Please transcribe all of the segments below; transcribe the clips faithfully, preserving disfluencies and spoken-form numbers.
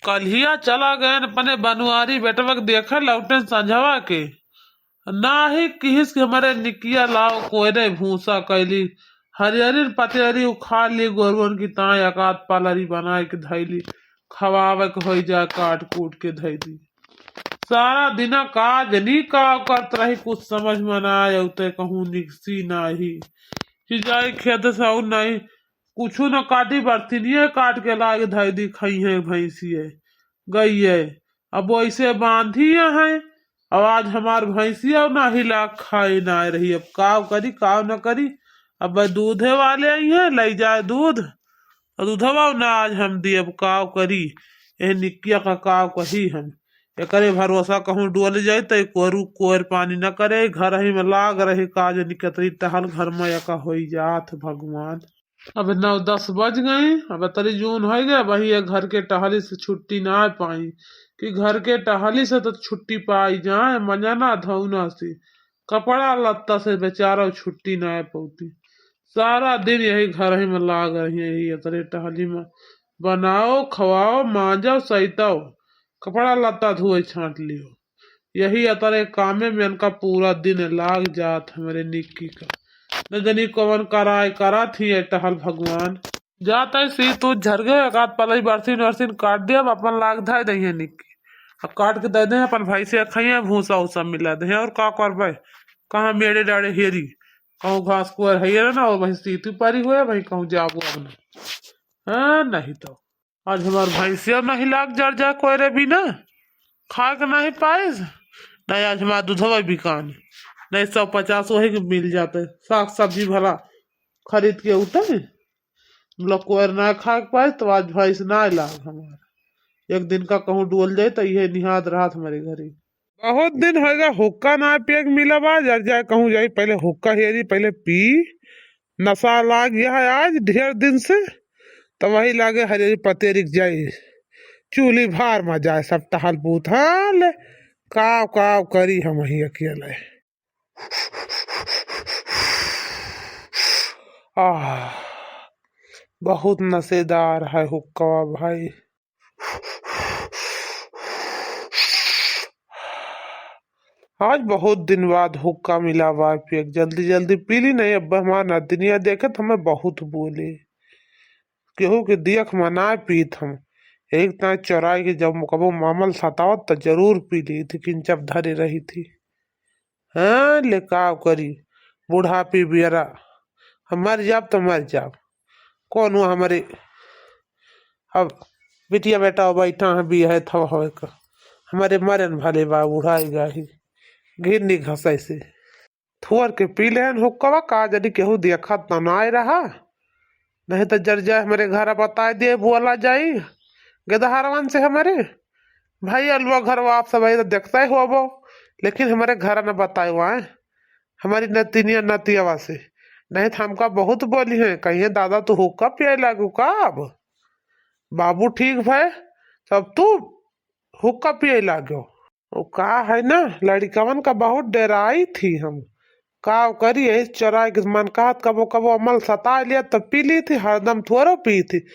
कल्हिया चला गएन अपने बनवारी बेटवा के देखे, लौटेन संझवा के। नाही किहिस कि हमरे निकिया लाव कोयरे भूसा कइली। हरियरी पतेरी उखाड़ ली गोरुअन की, ताई एकाध पलरी बनाए के धइली। खवावे के होई जाए, काट कूट के धइ दी। सारा दिना का जनी का करत रही, कुछ समझ में ना आए, उते कहूँ निकसी नाही कि जाई खेत से अउर नाही कुछु न काटी, बरतिनिये काट के लाग धइ दी, खइहें भैंसिये गइये। अब वैसे बांधी हैं, अब आज हमार भैंसिया नाही लाग खाए ना रही। अब काव करी, काव न करी। अब दूधे वाले आई हैं, लई जाए दूध, और दूधवा ना आज हम दिए। अब काव करी, एह निकिया का काव कही हम। एकरे भरोसा कहूँ डोल जाई त कोरू कोयर पानी न करे, घर ही में लाग रही, का जनी केतरी टहल घर में एका होई जात भगवान। अब नौ दस बज गई, अब तरी जून होइ गए, वही ये घर के टहली से छुट्टी ना पाई कि घर के टहली से तो छुट्टी पाई जाए, मजा ना धौना से, कपड़ा लत्ता से बेचारा छुट्टी ना पौती। सारा दिन यही घर ही में लाग रही है, यही अतरे टहली में बनाओ, खवाओ, मांजो, सैताओ, कपड़ा लत्ता धोए छांट लियो। यही अतरे कामे में इनका पूरा दिन लाग जात हमरे निक्की का। न जनी कवन कराए करत ही ये टहल भगवान। जात है सी तू झरगे, एक आध पलई बरसीन वरसीन काट दिया, अपन लाग धाए दहिए निक्की। अब काट के दे दे, अपन भैंसे खइए, भूसा उसा मिला दे, और का करबे? कहाँ मेड़े डाड़े हेरी, कहूँ घास कुआर है ना, और वही सीती पारी हुए, वही कहूँ जाबो अब ना। हाँ, नहीं तो आज हमार भैंसिया नहीं लाग जर जाए कोयरे बिना, खाए के नहीं पाइस, नहीं आज हमार दूधवा बिकान, नहीं सौ पचास वही के मिल जाते, साग सब्जी भला खरीद के उठे, मतलब कोयर ना खाए के पाइस, तो आज भैंस ना लाग हमार। एक दिन का कहूँ डोल जाए, तो यह निहाद रहत हमारे घरे। बहुत दिन होएगा हुक्का ना पिए के मिला बा, जर जाए कहूँ जाई, पहले हुक्का हेरी, पहले पी, नशा लाग गया है आज ढेर दिन से, तो वही लागे हरियरी पतेरी के जाई, चूल्ही भार में जाए सब टहल पूत। हाँ ले, काव काव करी हम ही अकेले। आह, बहुत नशेदार है हुक्का भाई। आज बहुत दिन बाद हुक्का मिला बा पिए के, जल्दी जल्दी पी ली, नहीं अब हमार नतिनिया देखे तो हमें बहुत बोले। केहू के देख में ना पीत हम, एक ताई चोराई के जब कबो मामल सतावत तो जरूर पी ली थी, किंचब धरे रही थी। हाँ, ले काव करी, बुढ़ापी बेरा, हम मर जाब तो मर जाब, कौन हुआ हमारे, अब बिटिया बेटा बैठा है भी है थवा होए का, हमारे मरन भले बा बुढ़ाई गाही, घिरनी घसाई से। थोर के पी लेहन हुक्कवा, का जनी केहू देखत त नाय रहा, नहीं तो जर जाए हमरे घर बताए दिए, बोला जाई गेदहरवन से हमरे। भाई अलुआ घरवा आप सब तो देखते ही होबो, लेकिन हमरे घर न बताए हुआ है हमारी नतिनिया नतियावा से, नहीं तो हमका बहुत बोली है, कहिए दादा तू हुक्का पिए लागू का? अब बाबू ठीक भय, तब तू हुक्का पिए लागो। वो का है ना, लड़िकवन का बहुत डेराई थी हम। का करी, यही चोराई के मन कहत, कबो कबो अमल सता लिया तो पी ली थी, हरदम थोड़ो पी थी।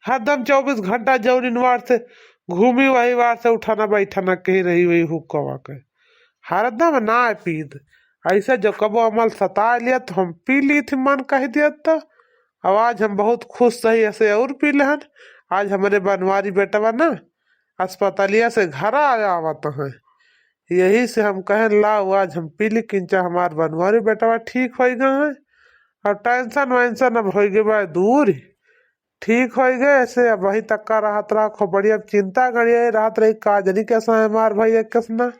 हरदम चउबीस घंटा जौन इनवार से घूमी, वही वार से उठाना बैठाना कही रही, वही हुक्कवा के हरदम ना पीत। ऐसे जो कबो अमल सता लिया तो हम पी ली थी, मन कह दिया तो। अब आज हम बहुत खुश सही ऐसे और पी लेहन। आज हमरे बनवारी बेटवा ना अस्पतालिया से घर आ आवत हैं, यही से हम कहन लाओ आज हम पी ली, किंचा हमार बनवारी बेटवा ठीक होइ गए हैं और टेंशन वेंशन अब होइ गए बा दूर, ठीक होइ गए। ऐसे अब वही तक का रहत रहा खोपड़ी, अब चिंता गड़िया रहत रही का जनी कैसा है हमार भैया कैसना,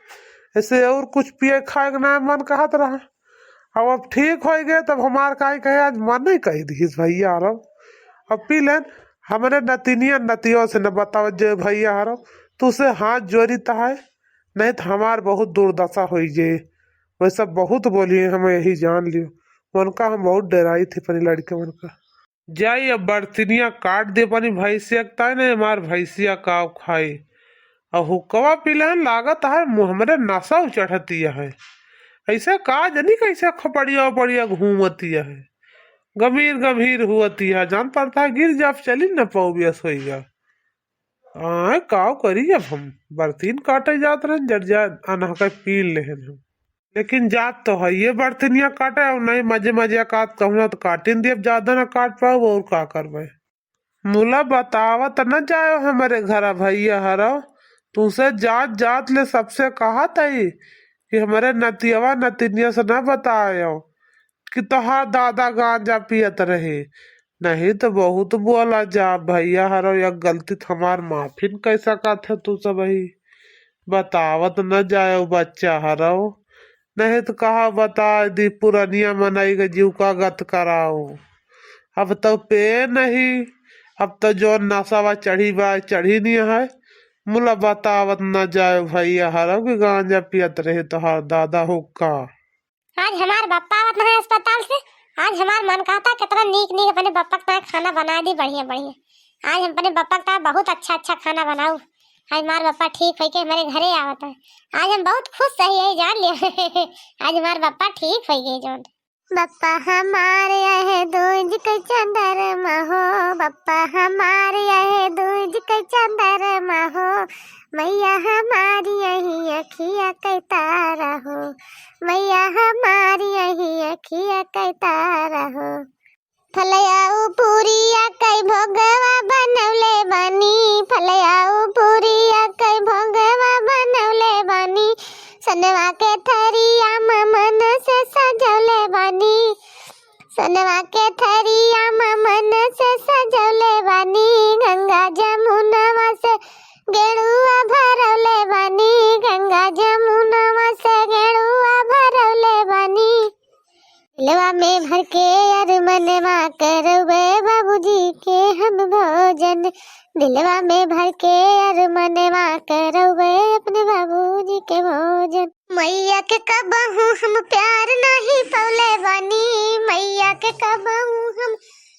ऐसे और कुछ पिए खाए के ना मन कहत रहा। अब अब ठीक होइ गए, तब हमार काई कहे आज मन नहीं कही दिस भैया हरम। अब पी लेन, हमरे नतिनिया नतियों से न बतावत जे भैया हरम, तू से हाथ जोड़ी तहाय, नहीं तो हमार बहुत दुर्दशा होइ जे। वैसा बहुत बोलिए, हम यही जान लियो, उनका हम बहुत डराई थे अपने लड़के उनका। जाई अब बरतिनिया काट दे अपनी भैंसिया के ताई, नहीं हमार भैंसिया काव खाई। और हुक्कवा पी लेन, लागत है मुँह हमरे नशा चढ़तिया है। ऐसे का जनी कैसे खपड़िया उपड़िया घूमतिया है, गंभीर गंभीर हुअतिया, जान पड़ता है गिर जाब चली न पाऊ बेस होइगा। आय, काव करी अब हम? बरतीन काटे जात रहन, जर जा अनहका पीन लेहन हम। लेकिन जात तो है ये बरतिनिया काटे, और नहीं मजे मजे काट कहूँ ना तो काटिन दियब, ज्यादा ना काट पाओ, और का करबे? मुला बतावत न जायो हमरे घरा भैया हरव, तुसे जात जात ले सबसे कहत हई कि हमरे नतियवा नतिनिया से न बतायो कि तोहार दादा गांजा पियत रहे, नहीं तो बहुत बोला जा भैया हरव, एक गलती तो हमार माफिन कह सकत है तू सब ही। बतावत न जायो बच्चा हरव, नहीं तो कहा बता दी पुरनिया मनई के जीव का गत कराओ। अब तो पे नहीं, अब तो जो नशा बा चढ़ी बा, चढ़ी नहीं है। मुला बतावत न जायो भैया हरव कि गांजा पियत रहे तोहार दादा हो का। आज हमार बप्पा आवत है अस्पताल से, आज हमार मन कहता कितना नीक नीक अपने बप्पा का खाना बना दी, बढ़िया बढ़िया। आज हम अपने बप्पा का बहुत अच्छा अच्छा खाना बनाऊ। आज हमार बप्पा ठीक होइके हमरे घरे आवत है। आज हम बहुत खुश रही है, जान लियो। आज हमार बप्पा ठीक होइके जौन। बप्पा हमार यह दूज के चंद्रमा हो, बप्पा हमार यह दूज के चंद्रमा हो, मैया हमार यही अखिया के तारा हो, मैया हमार यही अखिया के तारा हो। फलया उ पूरिया कई भोगवा बनौले बानी, फलया उ पूरिया कई भोगवा बनौले बानी, सोनवा के थरिया ममन से सजौले बानी, सोनवा के थरिया ममन से सजौले बानी, गंगा जमुनवा से गेड़ुआ भरौले बानी, गंगा जमुनवा से गेड़ुआ भरौले बानी। दिलवा में भर के अरमनवा करौबे बाबूजी के हम भोजन, दिलवा में भर के अरमनवा करौबे अपने बाबूजी के भोजन। मैया के कबहू हम प्यार नहीं पौले बानी, मैया के कबहू हम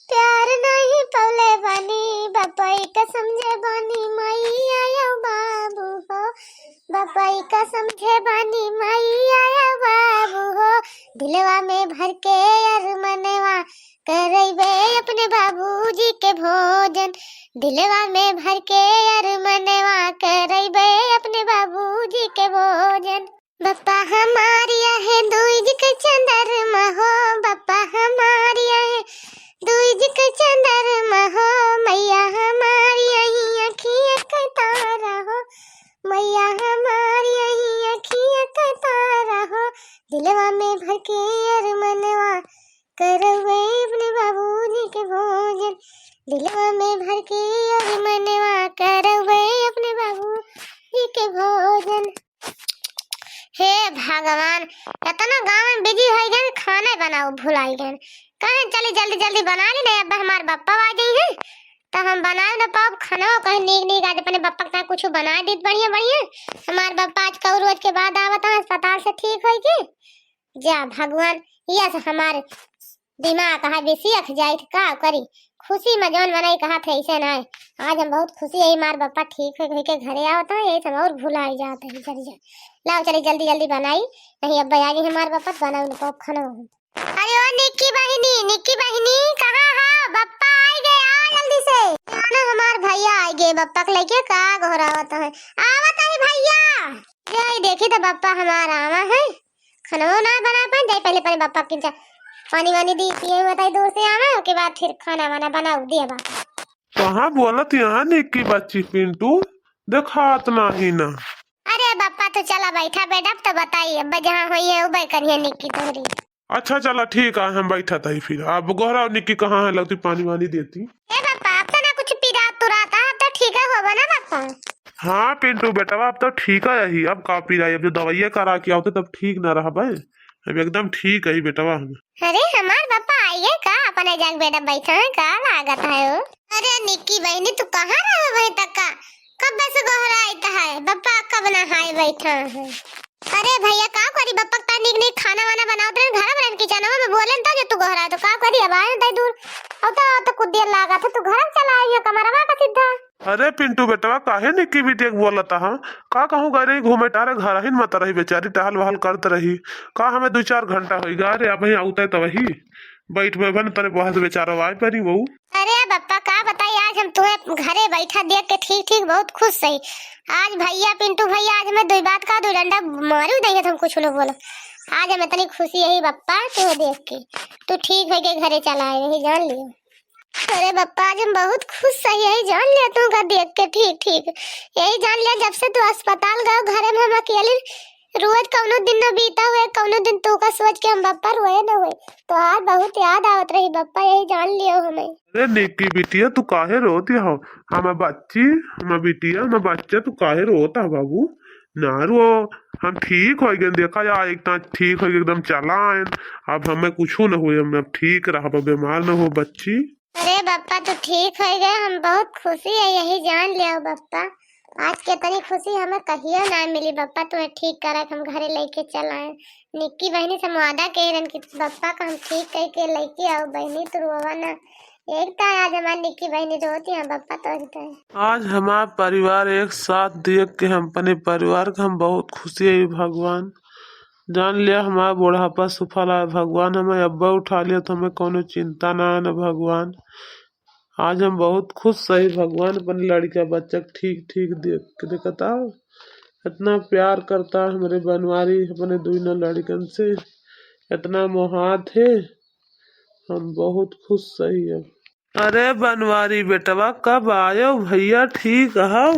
प्यार नहीं पौले बानी, बपई का समझे बानी मैया यो बाबू हो, बपई का समझे बानी मैया यो बाबू हो। दिलवा में भर के अरमनवा करैबे अपने बाबूजी के भोजन, दिलवा में भर के अरमनवा करैबे अपने बाबूजी के भोजन। बप्पा हमार यह दूज के चंद्रमा हो, बप्पा हमार यह दूज के चंद्रमा हो, मैया हमार यही अखिया के तारा हो, मैया हमार यही अखिया के तारा हो। दिलवा में भर के अरमनवा करौबे अपने बाबूजी के भोजन, दिलवा में भर के अरमनवा करौबे अपने बाबूजी के भोजन। हे भगवान, इतना गाँव में बिजी होइ गए, खाने बनाओ भुलाई गए। कहें चली जल्दी जल्दी बना ली, नहीं अब हमार बप्पा आ गई है, तो हम बनाए न पाओ खाना। कहें नीक नीक आज अपने बप्पा का कुछ बना दी बढ़िया बढ़िया। हमार बप्पा आज कऊ रोज के बाद आवत है अस्पताल से ठीक होइके। जा भगवान, यस हमार दिमाग है बेसी अख जाइत का करी। खुशी में जौन मनई कहत है ऐसे ना है। आज हम बहुत खुशी है, हमार बप्पा ठीक होइके घरे आवत है, यही से हम और भुलाई जात है जर जर। लाओ चली जल्दी जल्दी बनाई, नहीं अब आ गई हमार बप्पा, बनाओ न पाओ खाना। अरे ओ निक्की बहिनी, निक्की बहिनी, कहाँ हो? बप्पा आइ गए, आओ जल्दी से। जानो हमार भैया आइ गए, बप्पा के लेके का गोहरावत है। आवत है भैया। ये देखी तो बप्पा हमार आवा है। खाना ना बना पाए, जाई पहले पहले बप्पा के जा पानी वानी दी पिए, बताई दूर से आवा, ओके बाद फिर खाना वाना बनाऊ दिया बा। कहाँ बोलत यहाँ निक्की बच्ची पिंटू, देखात नाही ना। अरे बप्पा तू चला बैठा बेटा, अब तो बताई अब जहाँ होई है उबे करिए निक्की तोहरी। अच्छा चला ठीक है, हम बैठत हई फिर। अब गोहराव निक्की कहाँ है, लगती पानी वानी देती। ए बप्पा, अब तो ना कुछ पीरा तुराता, अब तो ठीक है होबा ना बप्पा। हाँ पिंटू बेटवा, अब तो ठीक है यही, अब का पीरा, अब जो दवाइया करा के आवते तब ठीक ना रहबे, अब एकदम ठीक है बेटवा हम। अरे हमार बप्पा आइए का, अपने जाग बेटा बैठा है का लागत है ओ? अरे निक्की बहिनी तू कहाँ रहे वहीं तक का, कब से गोहराइत है बप्पा, कब ना हाय बैठा है। अरे भैया, का करी, बप्पा का नीक नीक खाना वाना बनावत रहन, घर में रहन, किचनवा में बोलेन, तब जो तू गोहरा, तो का करी, अब आए तई दूर, अब तो, अब तो कुछ देर लागत है, तू घर में चला आई है, कमरवा का सीधा। अरे पिंटू बेटवा, काहे निक्की बिटिया के बोलत हा? का कहूँ गए रही घूमे टहरे, घर ही में तो रही बेचारी, टहल वहल करत रही, का हमें दो चार घंटा होई गा रे, अब ही आउते तो वही। बैठ बे बन, तने बहुत बेचारा आए परी बहू। अरे बप्पा, का बताई, आज हम तुम्हें घरे बैठा देख के ठीक ठीक बहुत खुश सही। आज भैया, पिंटू भैया, आज हमें दुई बात का दुई डंडा मारू दे, हम कुछ न बोलो। आज हम इतनी खुशी यही बप्पा तुम्हें देख के, तू ठीक होके घरे चला आए, यही जान लियो। अरे बप्पा, आज हम बहुत खुश सही, यही जान लिया तुमका देख के ठीक ठीक। यही जान लिया, जब से तू अस्पताल गयो, घरे में हम अकेले रोज कौनो दिन न बीता हुए, कौनो दिन तू का सोच के हम बप्पा रोए न हुए। तो आज बहुत याद आवत रही बप्पा, यही जान लियो हमें। अरे निक्की बिटिया, तू काहे रोत हो? हम बच्ची, हम बिटिया, हम बच्चा, तू काहे रोत है बाबू? ना रो, हम ठीक हो गए। देखा जा, एक तो ठीक हो गए, एकदम चला आए। अब हमें कुछ न हुए, हम अब ठीक रहब, बीमार न हो बच्ची। अरे बप्पा, तू ठीक हो गए, हम बहुत खुशी है, यही जान लिया बप्पा। आज कितनी खुशी हमें कहियो ना मिली बप्पा, तुम्हें ठीक करक हम घरे लेके चल आए। निक्की बहनी से हम वादा कह रहन कि बप्पा का हम ठीक करके लेके आओ बहनी, तू रोवा ना। एक तो आज हमारी निक्की बहनी रोती है बप्पा, तो आज तो है। आज हमार परिवार एक साथ देख के हम अपने परिवार का हम बहुत खुशी है भगवान। जान लिया हमारा बुढ़ापा सुफल आए भगवान, हमें अब्बा उठा लिया तो हमें कोनो चिंता ना है ना भगवान। आज हम बहुत खुश सही भगवान, अपने लड़का बच्चा के ठीक ठीक देख के देखता। इतना प्यार करता हमरे बनवारी अपने दुइनो लड़कन से, इतना मोहात है, हम बहुत खुश सही अब। अरे बनवारी बेटवा, कब आयो भैया, ठीक हौ?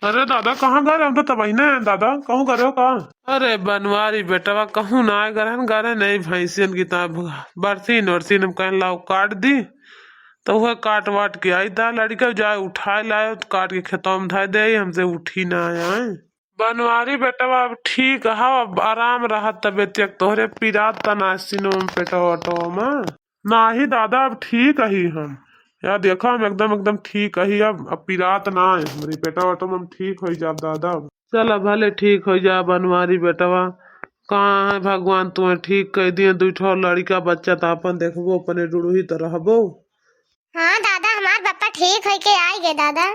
अरे दादा, कहाँ गए रहे? हम तो तबही ने, दादा, कहूँ गए रहो का? अरे बनवारी बेटवा, कहूँ ना आए, गए रहे, गए रहे नहीं, भैंसियन की ता बरसीन वरसीन हम कहें लाओ काट दी, तो वह काट वाट के आई दा, लड़का जाए उठाए लायो, तो काट के खेतवा में धाए दे, हमसे उठी ना आए। बनवारी बेटवा, अब ठीक हौ, अब आराम रहत तबियत, एक तोहरे पिरात तना सीनो में, पेटवा वटवा में। नाही दादा, अब ठीक अही हम। या देखा, हम एकदम, एकदम ठीक अही अब, अब पिरात ना है हमरी पेटा वटा में, हम ठीक होइ जाब दादा अब। चला भले ठीक होइ जा बनवारी बेटवा, कहाँ है भगवान तुम्हें ठीक कइ दिए, दुइ ठो लड़िका बच्चा त आपन देखबो, अपने डुड़ुही त रहबो। हाँ दादा, हमार बप्पा ठीक होइ के आइ गए दादा।